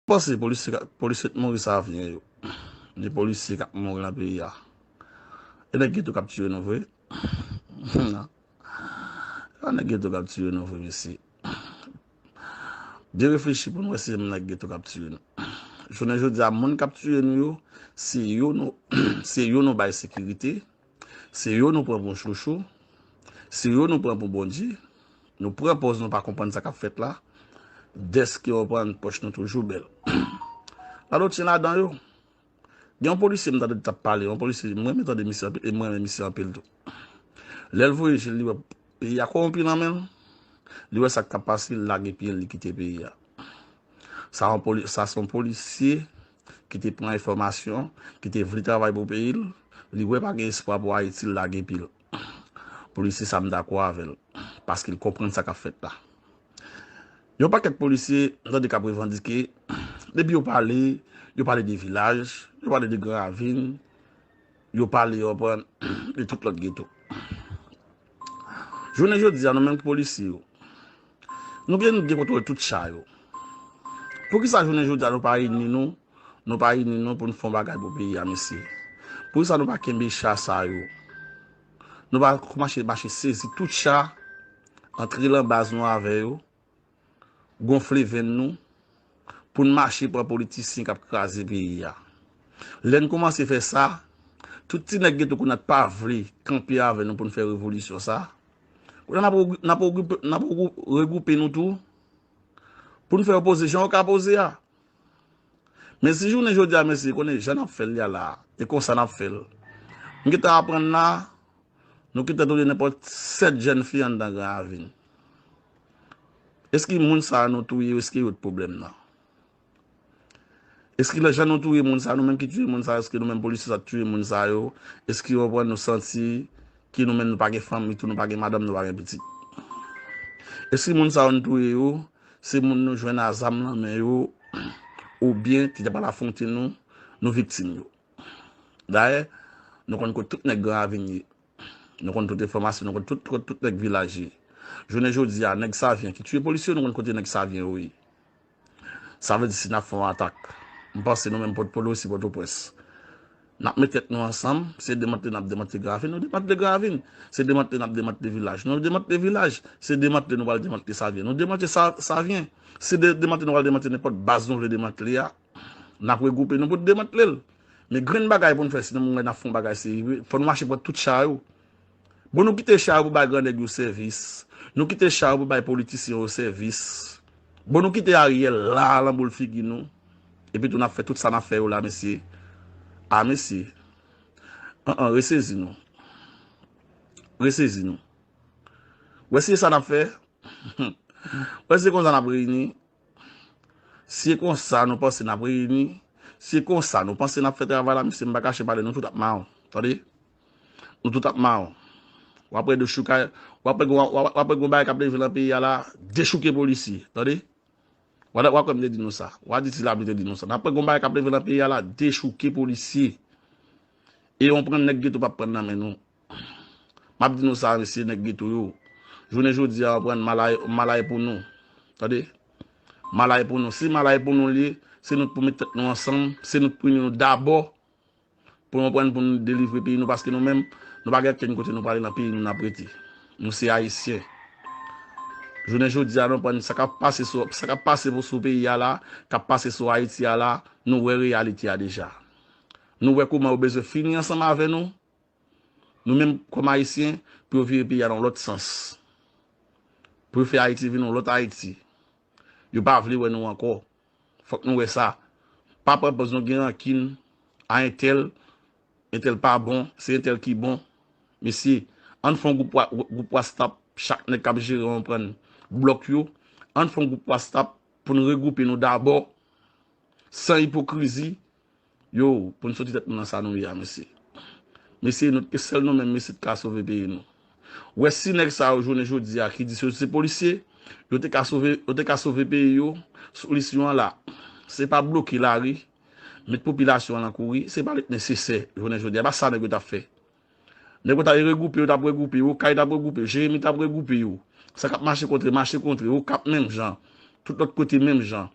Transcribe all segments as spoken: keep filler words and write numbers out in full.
Panse polisye k ap, polisye k mouri sa avyen yo. Ni polisye k ap mouri nan peyi a. E nèg geto k ap tiye nou vre. Non. A nèg geto k ap tiye nou vre, mesye. Byen reflechi pou n wè si se nèg geto k ap tiye nou. Jounen jodi a, moun k ap tiye nou yo, se yo nou, se yo nou bay sekirite, se yo nou pran pou chouchou, se yo nou pran pou Bondye, nou pran pòz nou pa konprann sa k ap fèt la, dèske w pran pòch nou toujou bèl. Ladan w tyen ladan yo. Gen yon polisye m tande t ap pale, yon polisye, mwen renmen tande misye anpil, e mwen renmen misye anpil tou. Lè l voye je l, li wè peyi a kowonpi nan men l, li wè sa k ap pase, li lage pye l, li kite peyi a. Sa yon poli-, sa se yon polisye ki te pran enfòmasyon, ki te vle travay pou peyi l, li wè pa gen espwa pou Ayiti, l lage pye l. Polisye sa m dakò avè l, paske l konprann sa k ap fèt la. Yon pakèt polisye, m tande k ap revandike, depi yo pale, yo pale de vilaj, yo pale de Gran Ravin, yo pale, yo pran de tout lòt geto. Jounen jodi a, nou menm ki polisye yo, nou gen, nou gen kontwòl tout cha yo. Poukisa jounen jodi a nou pa ini nou, nou pa ini nou pou n fè yon bagay pou peyi a, mesye? Poukisa nou pa kenbe cha sa yo? Nou pa mache, mache sezi tout cha, antre lan baz nou avè yo, gonfle venn nou, pou n mache pran politisyen k ap kraze peyi a. Lè n kòmanse fè sa, tout ti nèg geto kounye a t pa vle kanpe avè nou pou n fè revolisyon sa. Kounye a n ap regou-, n ap regoupe, n ap regou-, regoupe nou tou pou n fè yo poze jan yo ka poze a. Men si jounen jodi a, mesye, konnen jan n ap fè l ya la, e konsa n ap fè l. M gentan aprann la, nou gentan touye nenpòt sèt jèn fi anndan Gran Ravin. Èske moun sa a nou touye yo, èske yo t pwoblèm nan? Èske lè jan nou touye moun sa a, nou menm ki touye moun sa a, èske nou menm polisye sa t touye moun sa yo, èske yo pran nou santi ke nou menm nou pa gen fanmi tou, nou pa gen madanm, nou pa gen pitit? Èske moun sa yo nou touye yo, se moun nou jwenn a zam nan men yo, oubyen ki te pral afwonte nou, nou viktim yo? Dayè, nou konn kote tout nèg Gran Ravin ye. Nou konn tout enfòmasyon, nou konn tout, tout, tout nèg vilaj ye. Jounen jodi a, nèg Savyen ki tiye polisye yo, nou konn kote nèg Savyen yo ye. Sa vle di si n ap fè yon atak, m panse nou menm Pòtpòlis osi Pòtoprens, n ap met tèt nou ansanm, se demantle n ap demantle Gran Ravin, nou demantle Gran Ravin. Se demantle n ap demantle vilaj, nou demantle vilaj. Se demantle nou pral demantle Savyen, nou demantle Sa-, Savyen. Se de-, demantle nou pral demantle nenpòt baz nou vle demantle a. N ap regwoupe nou pou n demantle l. Men grenn bagay pou n fè, si nou menm wè n ap fè yon bagay serye vre, fò nou mache pran tout cha yo. Bon, nou kite cha yo pou bay grannèg yo sèvis. Nou kite cha yo pou bay politisyen yo sèvis. Bon, nou kite Ariel la, lan boul figi nou. Epi tou n ap fè tout sa n ap fè yo la, mesye. A, mesye. An, an, resezi nou. Resezi nou. Wè si e sa n ap fè. Wè si e konsa n ap reyini. Si e konsa nou panse n ap reyini, si e konsa nou panse n ap fè travay la, mesye, m pa kache pale, nou tout ap mawon. Tande? Nou tout ap mawon. W ap wè dechoukay, w ap wè gon, w ap, w ap wè gon bagay k ap leve nan peyi a la, dechouke polisye. Tande? W a, w a kwè m te di nou sa. W a di ti la m te di nou sa. N ap wè gon bagay k ap leve nan peyi a la, dechouke polisye. E yon pran nèg geto p ap pran nan men nou. M ap di nou sa, mesye, nèg geto yo. Jounen jodi a, w ap pran malay, malay pou nou. Tande? Malay pou nou. Si malay pou nou li ye, se nou pou met tèt nou ansanm, se nou pou ini nou dabò. Pou nou pran pou nou delivre peyi nou, paske nou menm, nou pa gen kenn kote nou prale nan peyi nou n ap rete. Nou se Ayisyen. Jounen jodi a, nou pran sa k ap pase sou, sa k ap pase pou sou peyi a la, k ap pase sou Ayiti a la, nou wè reyalite a deja. Nou wè kòman yo bezwen fini ansanm avè nou, nou menm kòm Ayisyen, pou yo vire peyi a nan yon lòt sans. Pou yo fè Ayiti vin yon lòt Ayiti. Yo pa vle wè nou ankò. Fòk nou wè sa. Pa pran pòz nou gen rankin a entèl, entèl pa bon, se entèl ki bon. Mesye, ann fè yon gwoup wa-, gwoup WhatsApp, chak nèg k ap jere yon pran blòk yo. Ann fè yon gwoup WhatsApp pou n regwoupe nou dabò, san ipokrizi, yo, pou n soti tèt nou nan sa nou ye a, mesye. Mesye, nou, e sèl nou menm, mesye, ki ka sove peyi nou. Wè si nèg sa yo, jounen jodi a, ki di yo se polisye, yo te ka sove, yo te ka sove peyi yo, sou lis yo an la. Se pa bloke lari, met popilasyon an nan kouri, se pa li k nesesè, jounen jodi a, pa sa nèg yo t ap fè. Nèg yo t ap regwoupe, yo t ap regwoupe, Okay t ap regwoupe, Jeremi t ap regwoupe yo. Sa k ap mache kontre, mache kontre, Okap menm jan, tout lòt kote menm jan.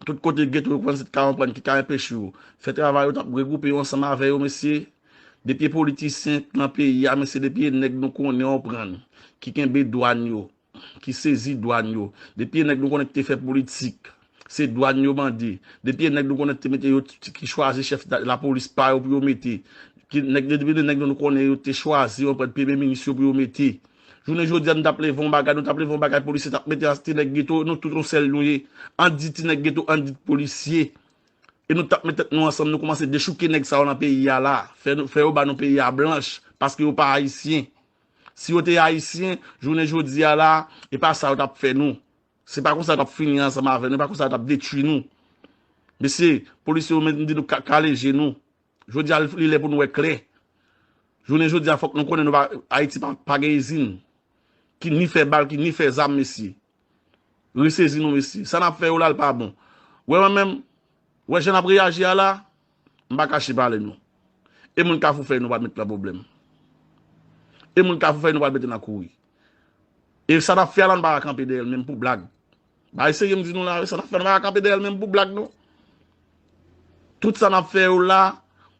Tout kote geto yo konn se ka konprann ki ka enpeche yo fè travay yo, t ap regwoupe yo ansanm avè yo, mesye. Depi politisyen nan peyi a, mesye, depi nèg nou konnen, konprann, ki kenbe dwàn yo, ki sezi dwàn yo, depi nèg nou konnen ki te fè politik, se dwàn yo mande, depi nèg nou konnen ki te mete yo, ki chwazi chèf lapolis pa yo pou yo mete, ki nèg, depi nèg nou konnen yo te chwazi, konprann, premye minis yo pou yo mete. Jounen jodi a, nou t ap leve yon bagay, nou t ap leve yon bagay, polisye t ap mete an ti nèg geto, nou tout yon sèl nou ye. Ann di ti nèg geto, ann di polisye. E nou t ap met tèt nou ansanm, nou kòmanse dechouke nèg sa yo nan peyi a la. Fè, nou- fè yo ba nou peyi a blanch, paske yo pa ayisyen. Si yo te ayisyen, jounen jodi a la, e pa sa yo t ap fè nou. Se pa konsa yo t ap fini ansanm avè nou, e pa konsa yo t ap detwi nou. Mesye, polisye yo menm di nou ka- kale je nou. Jodi a, li lè pou nou wè klè. Jounen jodi a, fòk nou konnen nou pa, Ayiti pa, pa gen izin ki ni fè bal, ki ni fè zam, mesye. Resezi nou, mesye. Sa n ap fè yo la, l pa bon. Wè mwen menm, wè jan n ap reyaji a la, m pa kache pale nou. E moun Kafou Fèy nou pral met nan pwoblèm. E moun Kafou Fèy nou pral mete nan kouri. E sa n ap fè a la, nou pa ka kanpe dèyè l menm pou blag. Bagay serye m di nou la, wi, sa n ap fè, nou pa ka kanpe dèyè l menm pou blag, non. Tout sa n ap fè yo la,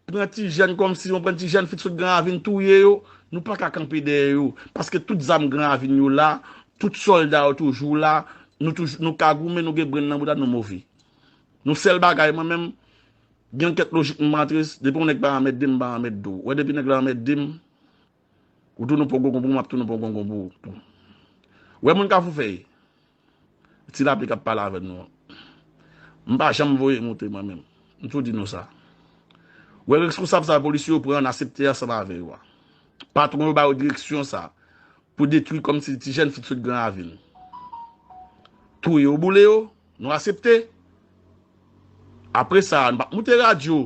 pran ti jèn kòmsi, yon pran ti jèn fi t sot Gran Ravin touye yo, nou pa ka kanpe dèyè yo. Paske tout zam Gran Ravin yo la, tout sòlda yo toujou la, nou toujou, nou ka goumen, nou gen brenn nan bouda, nou move. Nou sèl bagay, mwen menm, gen kèk lojik m antre, depi yon nèg pa anmède m, m pa anmède w. Wè, depi nèg la anmède m, ou tounen pran gongon pou mwen, m ap tounen pran gongon pou ou. Wè moun Kafou Fèy, ti lapli k ap pale avè nou an. M pa janm voye moute mwen menm. M tou di nou sa. Wè reskonsab sa polisye yo pran, n asepte ansanm avè yo a. Patwon yo ba yo direksyon sa pou detwi kòmsi ti jèn fi t sot Gran Ravin. Touye yo, boule yo, nou asepte. Apre sa, nou p ap moute radyo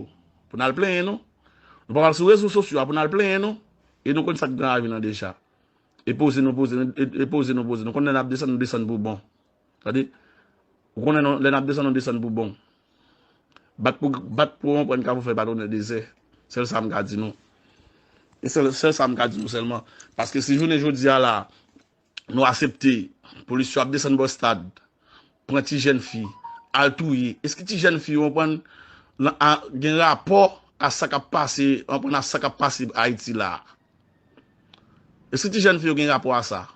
pou n al plenyen, non. Nou p ap al sou rezo sosyo a pou n al plenyen, non. E nou konn sa k Gran Ravin nan deja. E poze nou poze, nou- e, e poze nou poze. Nou konn lè n ap desann, nou desann pou bon. Tande? Ou konnen non, lè n ap desann, nou desann pou bon. Bat pou, bat pou w konprann Kafou Fèy pa tounen dezè. Sèl sa m ka di nou. E sèl, sèl sa m ka di nou sèlman. Paske si jounen jodi a la, nou asepte, polis yo ap desann bò estad, pran ti jèn fi, al touye. Èske ti jèn fi yo konprann lan- a- gen rapò a sa k ap pase, konprann a sa k ap pase Ayiti la? Èske ti jèn fi yo gen rapò a sa?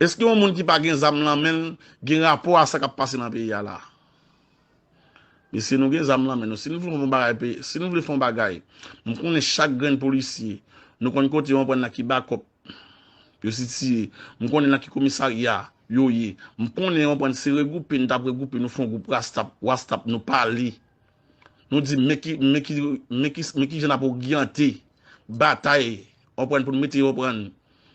Èske yon moun ki pa gen zam nan men l gen rapò a sa k ap pase nan peyi a la? Mesye, nou gen zam nan men nou. Si nou vle fè yon bagay, pe- si nou vle fè yon bagay, m konnen chak grenn polisye, nou konn kote yo konprann nan ki bakòp yo sitiye. M konnen nan ki komisarya yo ye. M konnen, konprann, se regwoupe, nou t ap regwoupe, nou fè yon gwoup rastap, wastap, nou pale. Nou di, men ki, men ki, men ki, men ki jan n ap oryante batay, konprann, pou n mete, konprann,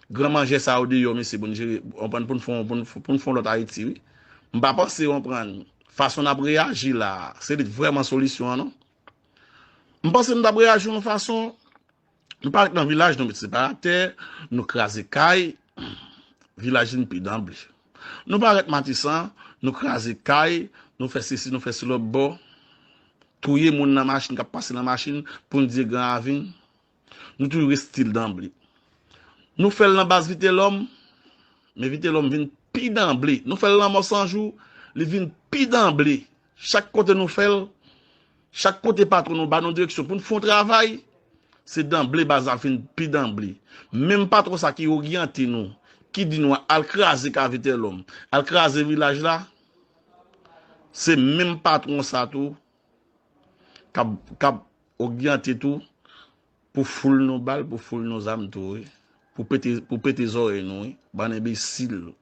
gran manjè sa yo deyò, mesye, pou n jere, konprann, pou n fè, pou n, pou n fè yon lòt Ayiti, wi. M pa panse, konprann, fason n ap reyaji la, se li k vrèman solisyon an, non. M panse n t ap reyaji yon fason, nou parèt nan vilaj, nou met separatè, nou kraze kay, vilaj vin pi danble. Nou parèt Matisan, nou kraze kay, nou fè sesi, nou fè silòt bò, touye moun nan machin k ap pase nan machin pou n di Gran Ravin. Nou toujou ret stil danble. Nou fè l nan baz Vitelòm, men Vitelòm vin pi danble. Nou fè l Lanmò San Jou, li vin pi danble. Chak kote nou fè l, chak kote patwon nou ba nou direksyon pou n fè yon travay, se danble baz la vin pi danble. Menm patwon sa ki oryante nou, ki di nou al kraze kay Vitelòm, al kraze vilaj la, se menm patwon sa tou k ap, k ap oryante tou pou foul nou bal, pou foul nou zam tou, wi. Pou pete, pou pete zòrèy nou, wi. Bann enbesil.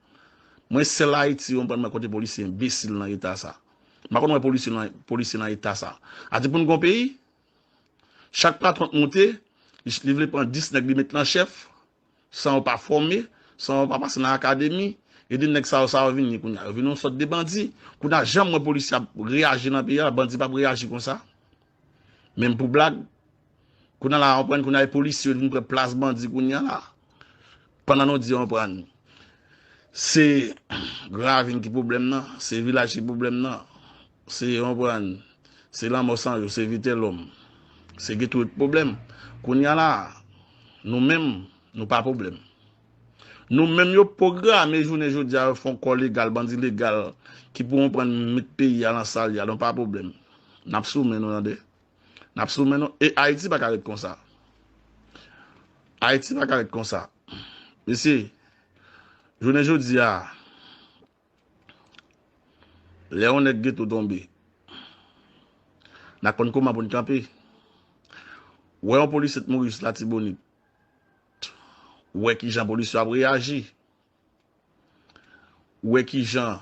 Mwen sèl Ayiti, ou konprann mwen kote polisye enbesil nan eta sa. M pa konn wè polisye nan, polisye nan eta sa. Ati pou n gon peyi, chak patwon k monte, li, li vle pran dis nèg li met nan chèf, san yo pa fòme, san yo pa pase nan akademi, e de nèg sa yo, sa yo vin ye kounye a. Yo vin yon sòt de bandi. Kounye a, jan m wè polisye ap reyaji nan peyi a, bandi p ap reyaji konsa. Menm pou blag. Kounye a la, konprann, kounye a, e polisye yo vin pran plas bandi kounye a la. Pandan nou di, konprann, se Gran Ravin ki pwoblèm nan, se vilaj ki pwoblèm nan, se, konprann, se Lanmò San Jou, se Vitelòm, se Geto ki pwoblèm. Kounye a la, nou menm, nou pa pwoblèm. Nou menm yo pwograme jounen jodi a, yo fè yon kò legal, bandi legal, ki pou konprann met peyi a nan sa l ye a, nou pa pwoblèm. N ap sou men nou, tande. N ap sou men nou. E Ayiti pa ka ret konsa. Ayiti pa ka ret konsa. Mesye, jounen jodi a, lè yon nèg geto tonbe, n ap konn kòman pou n kanpe. Wè yon polisye t mouri jis Latibonit. Wè kijan polis yo ap reyaji. Wè kijan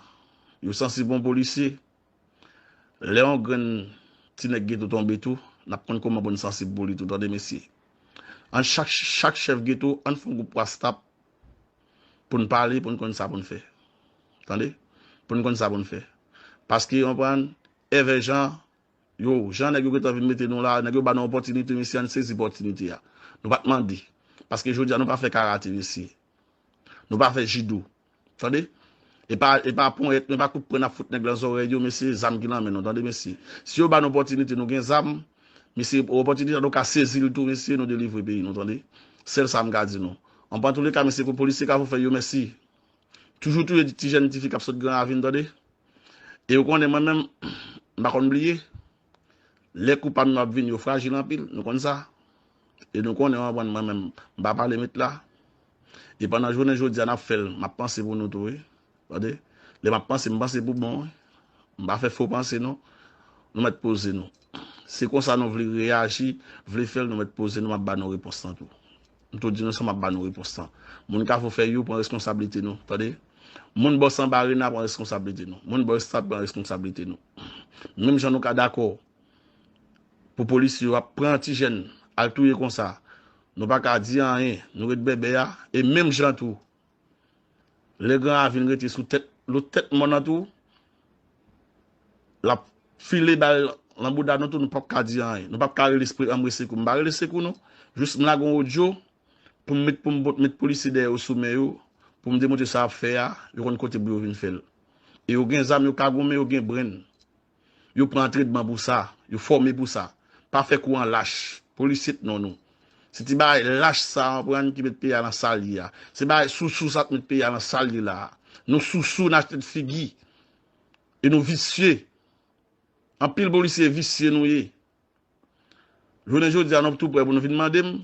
yo sansib yon polisye. Lè yon grenn ti nèg geto tonbe tou, n ap konn kòman pou n sansib pou li tou, tande mesye. Ann chak, chak chèf geto, ann fè yon gwoup WhatsApp pou n pale, pou n konn sa pou n fè. Tande? Pou n konn sa pou n fè. Paske, w konprann, èvè jan, yo, jan nèg yo gentan vin mete nou la, nèg yo ba nou opòtinite, mesye, ann sezi opòtinite a. Nou pa t mande. Paske jodi a, nou pa fè karate, mesye. Nou pa fè jido. Tande? E pa, e pa ponyèt, e pa kout pwen n ap fout nèg lan zòrèy yo, mesye, zam ki lan men nou, tande, mesye. Si yo ba nou opòtinite, nou gen zam, mesye, opòtinite a, nou ka sezi l tou, mesye, nou delivre peyi nou, tande? Sèl sa m ka di nou. Anpantoulica, mesye, pou polisye ka fè yo, mèsi. Toujou touye ti jèn ti fi k ap sot Gran Ravin, tande? E ou konnen mwen menm, m pa konn bliye. Lè koupab yo ap vini, yo frajil anpil, nou konn sa. E nou konnen, w konprann, mwen menm, m pa pale met la. E pandan jounen jodi a n ap fè l, m ap panse pou nou tou, wi. Tande? Lè m ap panse, m panse pou bon, wi. M pa fè fo panse, non. Nou mèt poze nou. Se konsa nou vle reyaji, vle fè l, nou mèt poze nou, m ap ba nou repons lan tou. M tou di nou sa, m ap ba nou repons lan. Moun Kafou Fèy yo, pran reskonsablite nou, tande? Moun bò Sanbarena, pran reskonsablite nou. Moun bò Estad, pran reskonsablite nou. Menm jan nou ka dakò pou polisye yo ap pran ti jèn al touye konsa, nou pa ka di anyen, nou ret bèbè a, e menm jan tou, lè Gran Ravin rete sou tèt, lo tèt mòn nan tou, l ap file bal nan bouda nou tou, nou p ap ka di anyen. Nou p ap ka rele spre anmwe sekou. M pa rele sekou non. Jis m lage yon odyo pou m met, pou m bot, met polisye dèyè yo sou men yo, pou m demontre sa y ap fè a, yo konn kote pou yo vin fè l. E yo gen zam, yo ka goumen, yo gen brenn. Yo pran antrenman pou sa, yo fòme pou sa. Pa fè kou an lach. Polisye t non nou. Se ti bagay lach sa, w konprann, ki met peyi a nan sa l ye a. Se bagay sousou sa k met peyi a nan sa l ye la a. Nou sousou, n achte figi. E nou visye. Anpil polisye visye nou ye. Jounen jodi a, nou tou prè pou nou vin mande m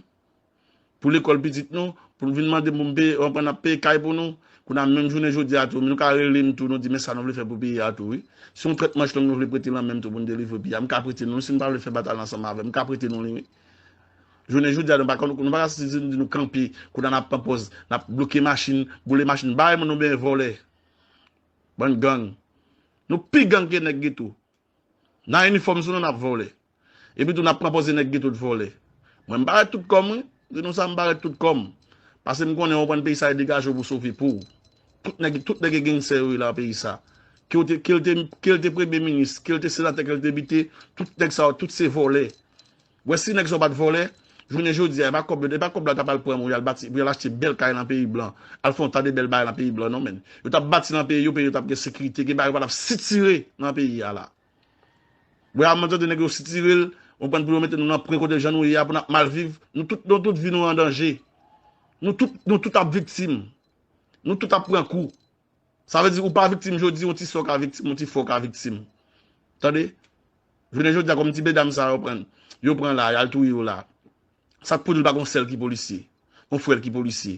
pou lekòl pitit nou, pou nou vin mande m pou m peye, w konprann, n ap peye kay pou nou. Kounye a, menm jounen jodi a tou, nou ka rele m tou, nou di, men sa nou vle fè pou peyi a tou, wi. Se yon trèt manch long nou vle prete nan men m tou pou n delivre peyi a, m ka prete nou, si nou pa vle fè batay la ansanm avè m, m ka prete nou li, wi. Jounen jodi a, nou pa konn, nou pa ka sezi nou di nou kanpe, kounye a n ap pran pòz, n ap bloke machin, boule machin, bay moun oubyen vòlè. Bann gang. Nou pi gang ke nèg geto. Nan inifòm sou nou, n ap vòlè. Epi tou, n ap pran pòze nèg geto t vòlè. Mwen, m parèt tout kò m, wi. Di nou sa, m parèt tout kò m. Paske m konnen w pran peyi sa, e degaje w pou sove po w. Tout nèg, tout nèg e gennsè yo ye la peyi sa. Ke w te, ke l te, ke l te premye minis, ke l te senatè, ke l te depite, tout nèg sa yo, tout se vòlè. Wè, si nèg sa yo pa t vòlè, jounen jodi a, e pa kòb yo, e pa kòb la t ap al pran pou y al bati, pou y al achte bèl kay nan peyi blan, al fè yon ta de bèl bagay nan peyi blan, non, men. Yo t ap bati nan peyi yo, peyi yo t ap gen sekirite, gen bagay yo pa t ap sitire nan peyi a la. Wè, a moman tande nèg yo sitire l, w konprann, pou yo mete nou nan pwen kote jan nou ye a, pou n ap mal viv, nou tout, nou tout vi nou an danje. Nou tout, nou tout ap viktim. Nou tout ap pran kou. Sa vle di ou pa viktim jodi, yon ti sè w ka viktim, yon ti frè w ka viktim. Tande? Jounen jodi a, kòm ti medam sa yo pran, yo pran la, y al touye yo la. Sa k pou di l pa gon sè l ki polisye? Yon frè l ki polisye?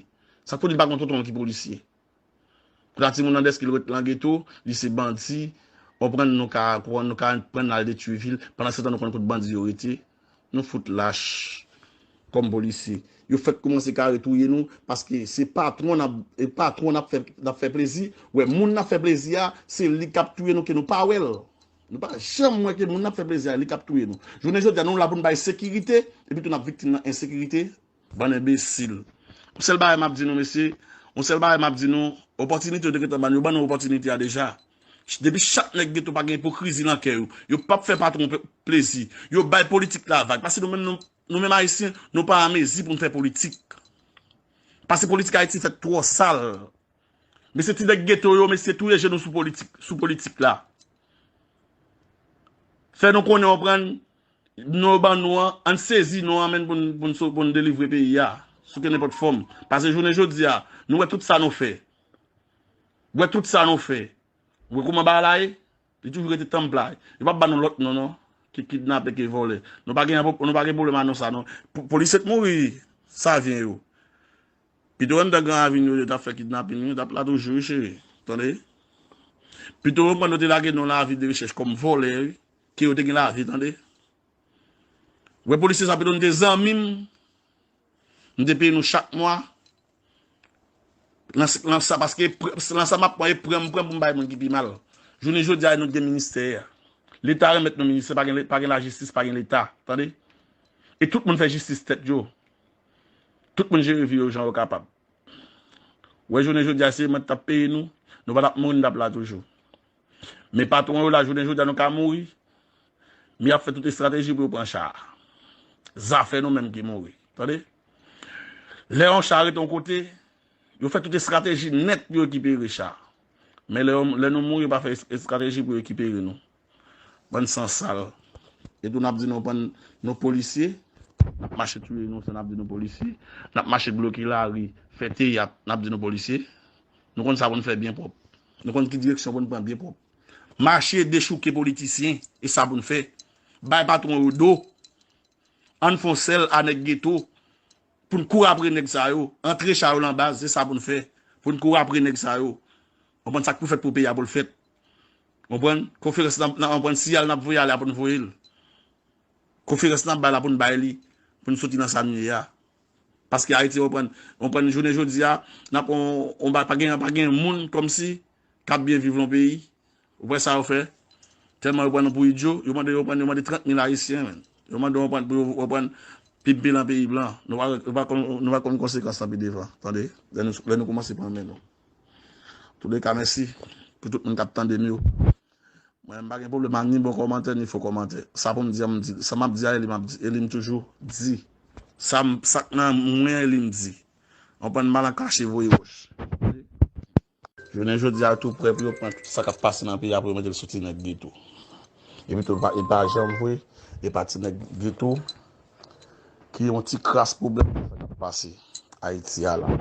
Sa k pou di l pa gon tonton l ki polisye? Kounye a timoun nan dèske l ret nan geto, li se bandi, w konprann, nou ka, nou ka pran l al detwi vil, pandan se tan nou konn kot bandi yo rete. Nou fout lach kòm polisye. Yo fèk kòmanse kare touye nou, paske se patwon n ap, e patwon n ap fè, n ap fè plezi. Wè, moun n ap fè plezi a, se li k ap touye nou ke nou pa wè l. Nou pa janm wè ke moun n ap fè plezi a, li k ap touye nou. Jounen jodi a, nou la pou n bay sekirite, epi tou n ap viktim nan ensekirite. Bann enbesil. Yon sèl bagay m ap di nou, mesye, yon sèl bagay m ap di nou, opòtinite yo te gentan ban nou, yo ban nou opòtinite a deja. Depi chak nèg geto pa gen ipokrizi nan kè yo, yo p ap fè patwon pe-, plezi, yo bay politik la vag. Paske nou menm, nou, nou menm Ayisyen, nou pa an mezi pou n fè politik. Paske politik Ayiti fèt twò sal. Mesye, ti nèg geto yo, mesye, touye je nou sou politik, sou politik la. Fè nou konnen, w konprann, non yo ban nou an, ann sezi non an menm pou n, pou n so-, pou n delivre peyi a. sou kenenpòt fòm. Paske jounen jodi a, nou wè tout sa nou fè. Wè tout sa nou fè. Wè kouman bagay la ye? Li toujou rete tanplay. Yo p ap ba nou lòt non, non. Ki kidnapè, ki vòlè. Nou pa gen, nou pa gen pwoblèm a non sa, non. Po-, polisye t mouri, Savyen yo. Pito yo anndan Gran Ravin yo, yo t ap fè kidnapin, yo t ap la toujou, wi, cheri. Tande? Pito yo pran nou te lage nou nan lavi de rechèch kòm vòlè, wi, ke yo te gen lavi, tande? Wè polisye sa, pito nou te zanmi m, nou te peye nou chak mwa. Nan, nan sa, paske pr-, nan sa m ap pran, e pran m pran pou m bay moun ki pi mal. Jounen jodi a, nou t gen ministè a. Leta renmèt nou ministè, pa gen, pa gen lajistis, pa gen leta. Tande? E tout moun fè jistis tèt yo. Tout moun jere vi yo jan yo kapab. Wè, jounen jodi a, se mwen t ap peye nou, nou pa t ap mouri, nou t ap la toujou. Men patwon yo la, jounen jodi a, nou ka mouri, men y ap fè tout estrateji pou yo pran cha a. Zafè nou menm ki mouri. Tande? Lè yon cha rete yon kote, yo fè tout estrateji nèt pou yo rekipere cha a. Men lè, lè nou mouri, yo pa fè es-, estrateji pou yo rekipere nou. Bann san sal. E tou n ap di nou pran nou polisye, n ap mache touye inosan, n ap di nou polisye, n ap mache bloke lari, fè teyat, n ap di nou polisye. Nou konn sa pou n fè byen pwòp. Nou konn ki direksyon pou n pran byen pwòp. Mache dechouke politisyen, e sa pou n fè. Bay patwon yo do. Ann fè yon sèl a nèg geto pou n kouri apre nèg sa yo. Antre cha yo nan baz, se sa pou n fè. Pou n kouri apre nèg sa yo. Konprann sa k pou fèt pou peyi a pou l fèt. Konprann? Konferans nan, nan, konprann siyal n ap voye ale a pou n voye l. Konferans n ap bay la pou n bay li. Pou n soti nan sa n ye a. Paske Ayiti, konprann, konprann jounen jodi a, n ap on, on ba-, pa gen, pa gen moun kòmsi k ap byen viv nan peyi. Ou wè sa yo fè? Tèlman yo pran nou pou idyo, yo mande, yo pran, yo mande trant mil Ayisyen, menn. Yo mande yo pran, pou yo pran pip bilan peyi blan. Nou pa, nou pa konn, nou pa konn konsekans lan pi devan. Tande? Lè nou, lè nou kòmanse pran men nou. Touleka, mèsi pou tout moun k ap tande m yo. Mwen, m pa gen pwoblèm ak ni bon kòmantè, ni fo kòmantè. Sa pou m di a, m di. Sa m ap di a, e li m ap di, e li m toujou di. Sa m, sa k nan mwen, e li m di. Konprann, m pa nan kache voye wòch. Jounen jodi a, tou prè pou yo pran tout sa k ap pase nan peyi a, pou yo mete l sou ti nèg geto. Epi tou, e pa, e pa janm vre, e pa ti nèg geto ki yon ti kras pwoblèm nan sa k ap pase Ayiti a la.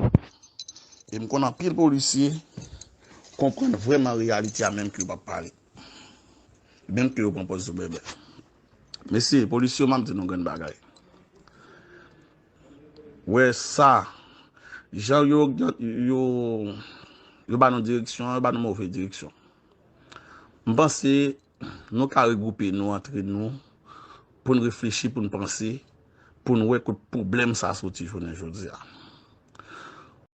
E m konn anpil polisye konprann vrèman reyalite a, menm ke yo p ap pale. Menm ke yo pran pòz sou bèbè. Mesye, polisye yo, m ap di nou grenn bagay. Wè sa, jan yo, yo, yo ba nou direksyon an, yo ba nou move direksyon. M panse nou ka regwoupe nou antre nou pou n reflechi, pou n panse, pou n wè kot pwoblèm sa soti jounen jodi a.